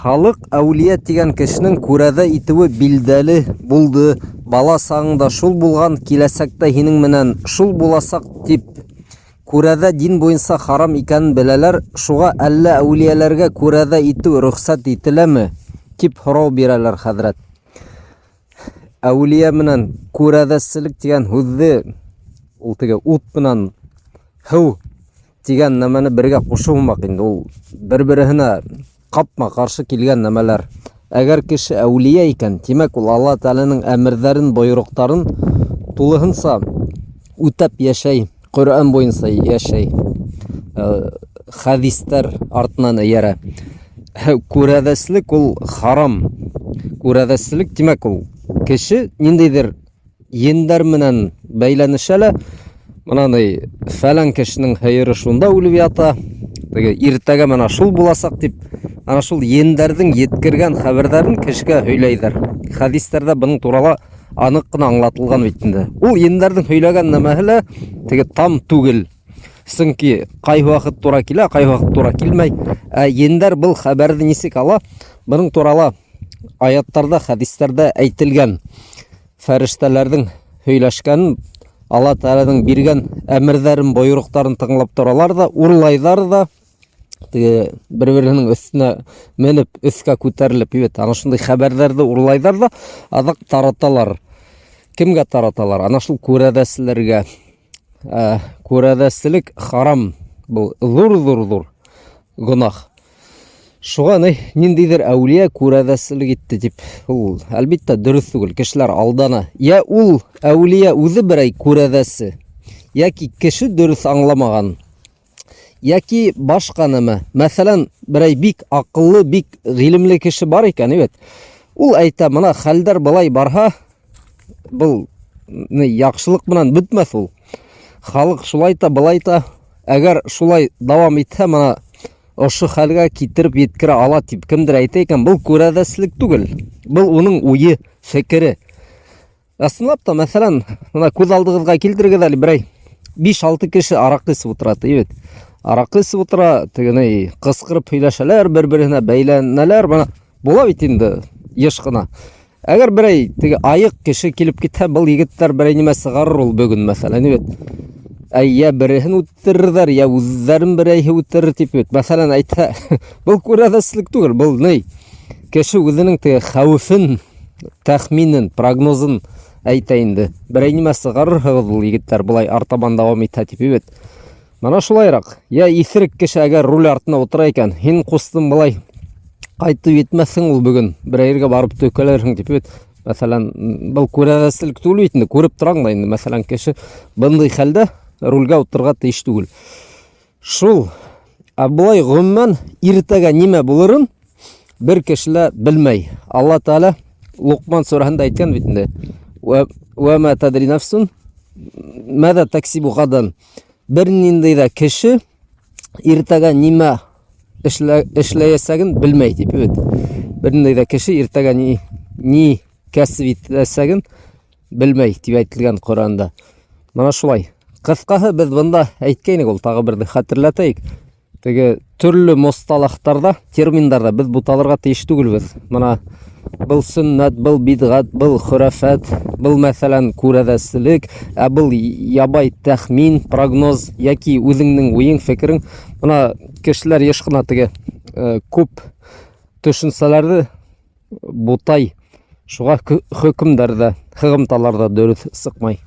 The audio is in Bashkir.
Халыҡ әүлиә тигән кешенең күрәҙә итеүе билдәле булды, бала сағыңда шул булған, киләсәктә һинең менән шул буласаҡ дип. Күрәҙә дин буйынса харам икәнен беләләр, шуға әллә әүлиәләргә күрәҙә итеү рөхсәт ителәме? дип һорау бирәләр, хәҙрәт. Әүлиә менән күрәҙәселек тигән һүҙҙе ул теге ут менән һыу тигән нәмәне бергә ҡушыу һымаҡ инде ул бер-береһенә ҡапма-ҡаршы килгән нәмәләр. Әгәр кеше әүлиә икән, тимәк, ул Алла Тәгаләнең әмерҙәрен, бойороҡтарын тулыһынса үтәп йәшәй, Ҡөрьән буйынса йәшәй, э, хәдистәр артынан эйәрә. Күрәҙәселек ул харам. Күрәҙәселек, тимәк, ул кеше ниндәйҙер ендәр менән бәйләнешә лә, мына ни фәлән кешенең һыйыры шунда үлеп ята, теге иртәгә менә шул буласаҡ дип, ана шул ендәрҙең еткергән хәбәрҙәрен кешегә һөйләйҙәр. Хәдистәрҙә бының турала аныҡ ҡына аңлатылған бит инде. Ул ендәрҙең һөйләгән нәмәһе лә теге там түгел. Сөнки ҡай ваҡыт тура килә, ҡай ваҡыт тура килмәй. Ә ендәр был хәбәрҙе нисек ала? Бының турала аяттарҙа, хәдистәрҙә әйтелгән. Фәрештәләрҙең һөйләшкәнен, Алла Тәгаләнең биргән әмерҙәрен, бойороҡтарын тыңлап торалар ҙа, урлайҙар ҙа, теге бер-береһенең өҫтөнә менеп, өҫкә күтәрелеп, бит, ана шундай хәбәрҙәрҙе урлайҙар ҙа, аҙаҡ тараталар. Кемгә тараталар? Ана шул күрәҙәселәргә. Ә, күрәҙәселек харам. Был ҙур-ҙур-ҙур гөнаһ. Шуға ни, ниндәйҙер әүлиә күрәҙәселек итте тип, ул, әлбиттә, дөрөҫ түгел, кешеләр алдана. Йә ул әүлиә үҙе берәй күрәҙәсе, йәки кеше дөрөҫ аңламаған, йәки башҡа нәмә. Мәҫәлән, берәй бик аҡыллы, бик ғилемле кеше бар икән, бит. Ул әйтә, мына хәлдәр былай барһа, был ни, яҡшылыҡ менән бөтмәҫ ул. Халыҡ шулай та, былай та, әгәр шулай дауам итһә, мына ошо хәлгә китереп еткерә ала дип кемдер әйтә икән, был күрәҙәселек түгел. Был уның уйы, фекере. Ысынлап та, мәҫәлән, мына күҙ алдығыҙға килтерегеҙ әле берәй 5-6 кеше араҡы эсеп утыра, ти бит. Араҡы эсеп утыра, тегене ҡысҡырып һөйләшәләр, бер-береһенә бәйләнәләр. Мына була бит инде еш ҡына. Әгәр берәй теге айыҡ кеше килеп китһә, был егеттәр берәй нимә сығарыр ул бөгөн, мәҫәлән, бит. Ә йә береһен үтерерҙәр, йә үҙҙәрен берәйһе үтерер дип бит. Мәҫәлән, әйтһә, был күрәҙәселек түгел, был ни? Кеше үҙенең теге хәүефен, тәхминен, прогнозын әйтә инде. Берәй нимә сығарырһығыҙ ул егеттәр былай артабан дауам итһә дип бит. Мына шулайыраҡ. Йә иҫерек кеше әгәр руль артына утыра икән, һин ҡустым былай ҡайтып етмәҫһең ул бөгөн, берәй ергә барып төкәлерһең дип бит. Мәҫәлән, был күрәҙәселек түгел бит инде, күреп тораң да инде, мәҫәлән, кеше бындай хәлдә рульгә утырырға тейеш түгел. Шул. Ә былай ғөмүмән иртәгә нимә булырын бер кеше лә белмәй. Алла Тәгалә Луҡман сүрәһендә әйткән бит инде. Вә мә тадри нәфсун мәҙә таксибу гадан. Бер ниндәй дә кеше иртәгә нимә эшлә, эшләйәсәген белмәй дип бит. Бер ниндәй дә кеше иртәгә ни ни кәсеп итәсәген белмәй дип әйтелгән Коръәндә. Менә шулай. Кыскаһы без бында әйткәйнек ул, тагы бер хәтерләтәйек. Теге төрле мосталахтарда, терминдарда без буталырга тиеш түгелбез. Мына был сөннәт, был бидгат, был хөрәфәт, был мәсәлән күрәҙәселек, ә был ябай тәхмин, прогноз яки үзеңнең уең, фикерең. Мына кешеләр еш кына теге э, күп төшенсәләрҙе бутай. Шуға хөкөмдәр дә, һығымталар да дөрөҫ сыҡмай.